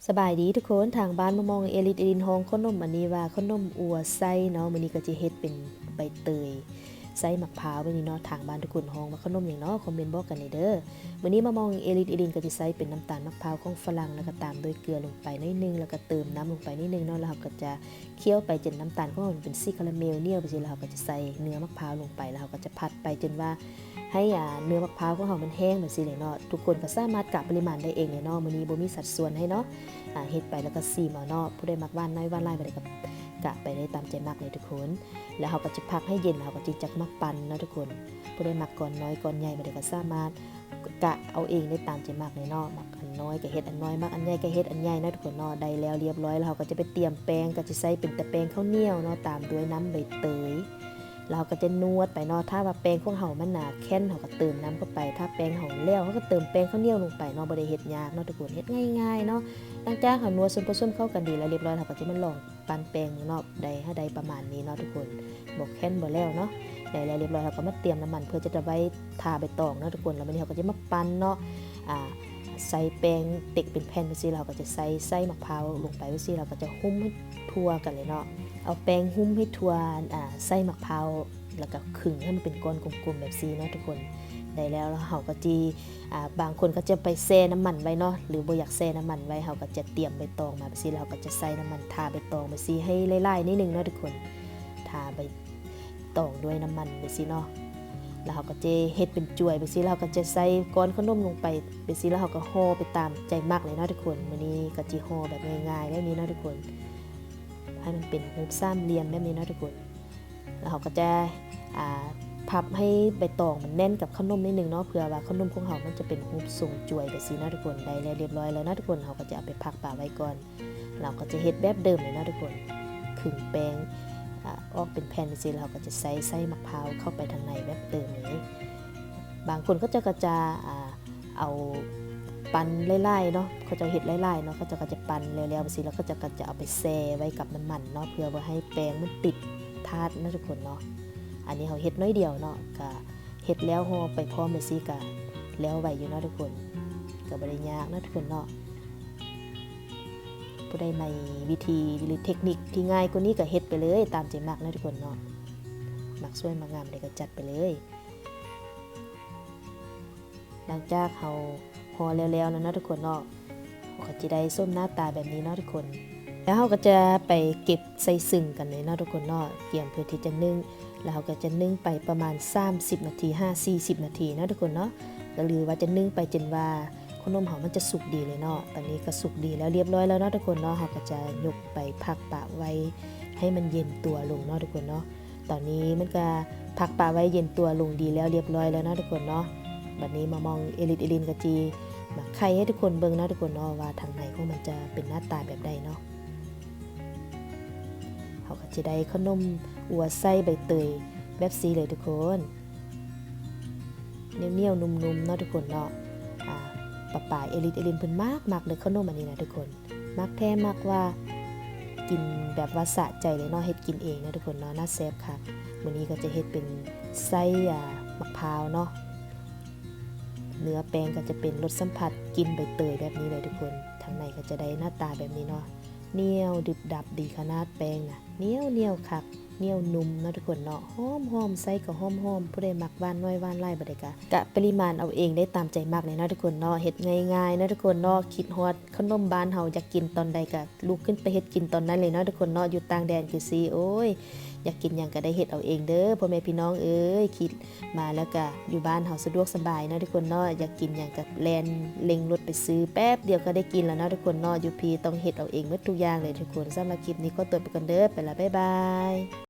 ສະບາຍດີທຸກຄົນ, ທາງບ້ານມາມອງເອລິດເອລິນຮ້ອງເຂົ້າໜົມອັນນີ້ວ່າເຂົ້າໜົມອົວໄສ້ເນາະ. ມື້ນີ້ກໍຈະເຮັດເປັນໃບເຕີຍໃສ່ໝາກພ້າວແບບນີ້ເນາະ. ທາງບ້ານທຸກຄົນຮ້ອງວ່າເຂົ້າໜົມຫຍັງເນາະ, ຄອມເມັນບອກກັນແດ່ເດີ. ມື້ນີ້ມາມອງເອລິດເອລິນກໍຈະໃສ່ເປັນນ້ຳຕານໝາກພ້າວຂອງຝຣັ່ງ ແລ້ວກໍຕາມດ້ວຍເກືອລົງໄປໜ້ອຍໜຶ່ງ ແລ້ວກໍເຕີມນ້ຳລົງໄປໜ້ອຍໜຶ່ງເນາະ. ແລ້ວເຮົາກໍຈະ ຄ້ຽວໄປຈົນນ້ຳຕານຂອງເຮົາມັນເປັນສີຄາຣາເມວໜຽວໄປຊີ້ ແລ້ວເຮົາກໍຈະໃສ່ເນື້ອໝາກພ້າວລົງໄປ ແລ້ວເຮົາກໍຈະຜັດໄປຈົນວ່າໃຫ້ ອາ ເນື້ອໝາກພ້າວຂອງເຮົາມັນແຫ້ງໄປຊີ້ເລີຍເນາະ. ທຸກຄົນກໍສາມາດກະປະລິມານໄດ້ເອງເລີຍເນາະ, ມື້ນີ້ບໍ່ມີສັດສ່ວນໃຫ້ເນາະ. ອາ ເຮັດໄປແລ້ວກໍຊີມເອົາເນາະ, ຜູ້ໃດມັກຫວານໜ້ອຍຫວານຫຼາຍ ບໍ່ໄດ້ກໍກະໄປໄດ້ຕາມໃຈມັກເລີຍທຸກຄົນ. ແລ້ວເຮົາກໍຈະພັກໃຫ້ເຢັນ ເຮົາກໍຈຶ່ງຈັກມາປັ່ນເນາະທຸກຄົນ. ຜູ້ໃດມັກກ້ອນນ້ອຍກ້ອນໃຫຍ່ ບໍ່ໄດ້ກໍສາມາດ ກະເອົາເອງໄດ້ຕາມໃຈມັກເລີຍເນາະ, ມັກອັນນ້ອຍກໍເຮັດອັນນ້ອຍ ມັກອັນໃຫຍ່ກໍເຮັດອັນໃຫຍ່ເນາະທຸກຄົນເນາະ. ໄດ້ແລ້ວລຽບຮ້ອຍແລ້ວ ເຮົາກໍຈະໄປຕຽມແປ້ງ ກໍຈະໃສ່ເປັນແຕ່ແປ້ງເຂົ້າໜຽວເນາະ ຕາມດ້ວຍນ້ຳໃບເຕີຍ ແລ້ວເຮົາກໍຈະນວດໄປເນາະ. ຖ້າວ່າແປ້ງຂອງເຮົາມັນໜາແໜ້ນ ເຮົາກໍເຕີມນ້ຳເຂົ້າໄປ, ຖ້າແປ້ງເຮົາແຫຼວ ເຮົາກໍເຕີມແປ້ງເຂົ້າໜຽວລົງໄປເນາະ. ບໍ່ໄດ້ເຮັດຍາກເນາະທຸກຄົນ, ເຮັດງ່າຍໆເນາະ. ຫຼັງຈາກເຮົານວດສ່ວນປະສົມເຂົ້າກັນດີແລ້ວລຽບຮ້ອຍ ເຮົາກໍຈະມາລອງ ປັ່ນແປ້ງເນາະ, ໄດ້ ເຮົາໄດ້ປະມານນີ້ເນາະທຸກຄົນ, ບໍ່ແຂນບໍ່ແຫຼວເນາະ. ໄດ້ແລ້ວລຽບຮ້ອຍ ເຮົາກໍມາຕຽມນ້ຳມັນເພື່ອຈະໄວ້ທາໃບຕອງເນາະທຸກຄົນ. ແລ້ວບາດນີ້ເຮົາກໍຈະມາປັ່ນເນາະ, ອາ ໃສ່ແປ້ງເຕັກເປັນແຜ່ນຈັ່ງຊີ້ ແລ້ວເຮົາກໍຈະໃສ່ໄສ້ໝາກພ້າວລົງໄປຈັ່ງຊີ້ ແລ້ວເຮົາກໍຈະຫຸ້ມໃຫ້ທົ່ວກັນເລີຍເນາະ. ເອົາແປ້ງຫຸ້ມໃຫ້ທົ່ວ ອາ ໄສ້ໝາກພ້າວ ແລ້ວກໍຄຶງໃຫ້ມັນເປັນກ້ອນກົມໆແບບຊີ້ເນາະທຸກຄົນ. ໄດ້ແລ້ວ ແລ້ວເຮົາກໍຈິ ອາ ບາງຄົນກໍຈະໄປແຊ່ນ້ຳມັນໄວ້ເນາະ, ຫຼືບໍ່ຢາກແຊ່ນ້ຳມັນໄວ້ ເຮົາກໍຈະຕຽມໃບຕອງມາແບບຊີ້ ແລ້ວເຮົາກໍຈະໃສ່ນ້ຳມັນທາໃບຕອງແບບຊີ້ໃຫ້ຫຼາຍໆໜ້ອຍໜຶ່ງເນາະທຸກຄົນ, ທາໃບຕອງດ້ວຍນ້ຳມັນແບບຊີ້ເນາະ. ແລ້ວເຮົາກໍຈະເຮັດເປັນຈວຍແບບຊີ້ ແລ້ວເຮົາກໍຈະໃສ່ກ້ອນເຂົ້າໜົມລົງໄປແບບຊີ້ ແລ້ວເຮົາກໍຫໍ່ໄປຕາມໃຈມັກເລີຍເນາະທຸກຄົນ. ມື້ນີ້ກໍຈະຫໍ່ແບບງ່າຍໆແບບນີ້ເນາະທຸກຄົນ, ໃຫ້ມັນເປັນຮູບສາມຫຼ່ຽມແບບນີ້ເນາະທຸກຄົນ. ແລ້ວເຮົາກໍຈະ ອາ ພັບໃຫ້ໃບຕອງມັນແໜ້ນກັບເຂົ້າໜົມໜ້ອຍໜຶ່ງເນາະ, ເພື່ອວ່າເຂົ້າໜົມຂອງເຮົາມັນຈະເປັນຮູບຊົງຈວຍແບບຊີ້ເນາະທຸກຄົນ. ໄດ້ແລ້ວລຽບຮ້ອຍແລ້ວເນາະທຸກຄົນ, ເຮົາກໍຈະເອົາໄປພັກປະໄວ້ກ່ອນ. ເຮົາກໍຈະເຮັດແບບເດີມເລີຍເນາະທຸກຄົນ, ຄຶງແປ້ງ ອາ ອອກເປັນແຜ່ນຈັ່ງຊີ້ ແລ້ວເຮົາກໍຈະໃສ່ໄສ້ໝາກພ້າວເຂົ້າໄປທາງໃນແບບເດີມເລີຍ. ບາງຄົນເຂົາເຈົ້າກໍຈະ ອາ ເອົາປັ່ນຫຼາຍໆເນາະ, ເຂົາເຈົ້າເຮັດຫຼາຍໆເນາະ, ເຂົາເຈົ້າກໍຈະປັ່ນແລ້ວໆຈັ່ງຊີ້ ແລ້ວເຂົາເຈົ້າກໍຈະເອົາໄປແຊ່ໄວ້ກັບນ້ຳມັນເນາະ ເພື່ອບໍ່ໃຫ້ແປ້ງມັນຕິດທາດເນາະທຸກຄົນເນາະ. ອັນນີ້ເຮົາເຮັດໜ້ອຍດຽວເນາະ, ກະເຮັດແລ້ວຫໍ່ໄປພ້ອມຈັ່ງຊີ້ກະແລ້ວໄວຢູ່ເນາະທຸກຄົນ, ກະບໍ່ໄດ້ຍາກເນາະທຸກຄົນເນາະ. ຜູ້ໃດໃນວິທີ ຫຼື ເທັກນິກທີ່ງ່າຍກວ່ານີ້ກະເຮັດໄປເລີຍ ຕາມໃຈມັກເນາະທຸກຄົນເນາະ, ມັກສວຍມັກງາມໃດກະຈັດໄປເລີຍ. ຫຼັງຈາກເຮົາຫໍ່ແລ້ວໆແລ້ວເນາະທຸກຄົນເນາະ, ເຮົາກໍຈະໄດ້ສົມໜ້າຕາແບບນີ້ເນາະທຸກຄົນ. ແລ້ວເຮົາກໍຈະໄປເກັບໃສ່ຊຶງກັນເລີຍເນາະທຸກຄົນເນາະ, ກຽມເພື່ອທີ່ຈະໜຶ້ງ. ແລ້ວເຮົາກໍຈະໜຶ້ງໄປປະມານສາມສິບນາທີ ຫາສີ່ສິບນາທີເນາະທຸກຄົນເນາະ, ກໍຫຼືວ່າຈະໜຶ້ງໄປຈົນວ່າເຂົ້າໜົມເຮົາມັນຈະສຸກດີເລີຍເນາະ. ຕອນນີ້ກໍສຸກດີແລ້ວລຽບຮ້ອຍແລ້ວເນາະທຸກຄົນເນາະ, ເຮົາກໍຈະຍົກໄປພັກປະໄວ້ໃຫ້ມັນເຢັນຕົວລົງເນາະທຸກຄົນເນາະ. ຕອນນີ້ມັນກະພັກປະໄວ້ເຢັນຕົວລົງດີແລ້ວລຽບຮ້ອຍແລ້ວເນາະທຸກຄົນເນາະ. ບັດນີ້ມາມອງເອລິດເອລິນກະຈິມາໄຂໃຫ້ທຸກຄົນເບິ່ງເນາະທຸກຄົນເນາະ ວ່າທາງໃນຂອງມັນຈະເປັນໜ້າຕາແບບໃດເນາະ. ເຮົາກະຈະໄດ້ເຂົ້າໜົມອົວໄສ້ໃບເຕີຍແບບຊີ້ເລີຍທຸກຄົນ, ໜຽວໆນຸ້ມໆເນາະທຸກຄົນເນາະ. ອາ ປາປາເອລິດເອລິນເພິ່ນມັກໆເລີຍເຂົ້າໜົມອັນນີ້ນະທຸກຄົນ. ມັກແທ້ມັກວ່າ ກິນແບບວ່າສະໃຈເລີຍເນາະ, ເຮັດກິນເອງເນາະທຸກຄົນເນາະ, ໜ້າແຊບຄັກ. ມື້ນີ້ກໍຈະເຮັດເປັນໄສ້ ອາ ໝາກພ້າວເນາະ, ເນື້ອແປ້ງກໍຈະເປັນລົດສຳຜັດກິ່ນໃບເຕີຍແບບນີ້ເລີຍທຸກຄົນ. ທາງໃນກໍຈະໄດ້ໜ້າຕາແບບນີ້ເນາະ, ໜຽວດຶບດັບດີຂະໜາດ, ແປ້ງນະໜຽວໆຄັກ ໜຽວນຸ້ມເນາະທຸກຄົນເນາະ, ຫອມໆ ໄສ້ກໍຫອມໆ. ຜູ້ໃດມັກຫວານໜ້ອຍຫວານຫຼາຍ ບໍ່ໄດ້ກະ ກະປະລິມານເອົາເອງໄດ້ຕາມໃຈມັກເລີຍເນາະທຸກຄົນເນາະ. ເຮັດງ່າຍໆເນາະທຸກຄົນເນາະ, ຄິດຮອດ ເຂົ້າໜົມບ້ານເຮົາ ຢາກກິນຕອນໃດກະລຸກຂຶ້ນໄປເຮັດກິນຕອນນັ້ນເລີຍເນາະທຸກຄົນເນາະ. ຢູ່ຕ່າງແດນຄືຊີ້ ໂອ້ຍ ຢາກກິນຫຍັງກະໄດ້ເຮັດເອົາເອງເດີ ພໍ່ແມ່ພີ່ນ້ອງເອີຍ. ຄິດມາແລ້ວກະຢູ່ບ້ານເຮົາສະດວກສະບາຍເນາະທຸກຄົນເນາະ, ຢາກກິນຫຍັງກະແລ່ນເລັ່ງລົດໄປຊື້ ແປັບດຽວກະໄດ້ກິນແລ້ວເນາະທຸກຄົນເນາະ. ຢູ່ພີ້ຕ້ອງເຮັດເອົາເອງໝົດທຸກຢ່າງເລີຍທຸກຄົນ. ສຳລັບຄລິບນີ້ຂໍຕົວໄປກ່ອນເດີ, ໄປລະ ບາຍບາຍ.